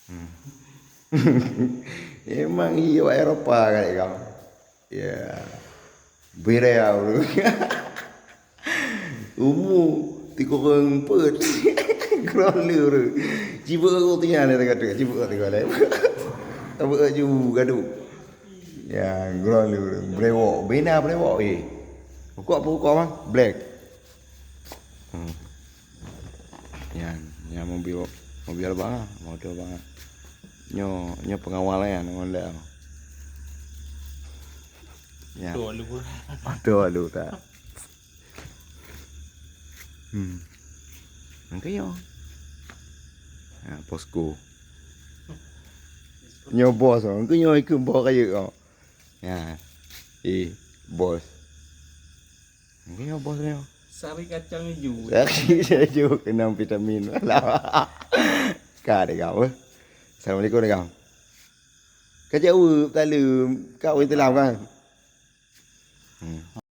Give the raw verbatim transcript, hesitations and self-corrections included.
Hmm. Memang iya awak Eropa kan, kawan. Ya. Berea ureueng. Umu tikureueng peuet. Keurang lé ureueng. Cibeuek ureueng tinggai lé teuka-teuka, cibeuek teuka lé. Tabeuek ju gaduh. Ya, keurang lé ureueng. Brewok, bina brewok, eh. Rukok apa rukok, bang? Black. Hmm. Nyan, nyan mobil, mobil abang ah, motor abang ah. Nyoe, nyoe pengawal nyan, ngon lé. Nyan. Motor lu. Motor lu tak? Hmm. Nyan keuh nyoe. Ha, posko. Nyoe bos, nyan keuh nyoe ikheun bos rayeuk. Ya. Eh, bos. Nyoe bos nyoe. Sari kacang ijo. Sari kacang ijo keunong vitamin. Alah. Ka deh kau. Assalamualaikum deh kau. Ka jaweueb taleuem, ka ureueng teulam kan? Hmm.